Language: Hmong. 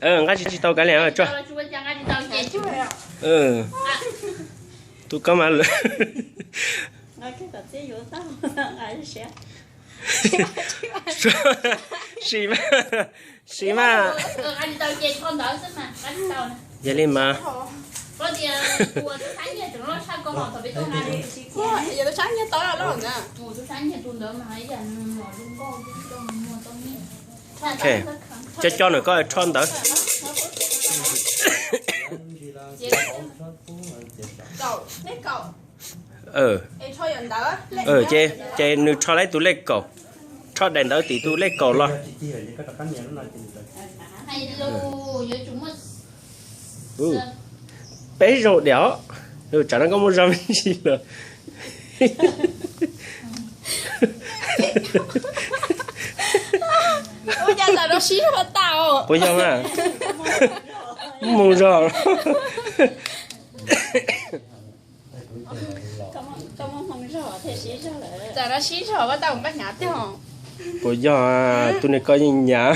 Nqa tsis tsis tau kav liam tso. Tus koj mas lawm. Sim mas, sim mas. Yog li mas. Ok, cov cov nws koj rho ntawd. Ces, ces nws rho lawm tus lej kaum, rho daim ntawv tim tus lej kaum los. Peb zaug diam, tsam no koj muaj zog me ntsis lawm. Puas yog mas? Mus zog. Tam no sib zog, koj tau npaj hnyav tiag. Puas yog tus niag koj yeej nyav?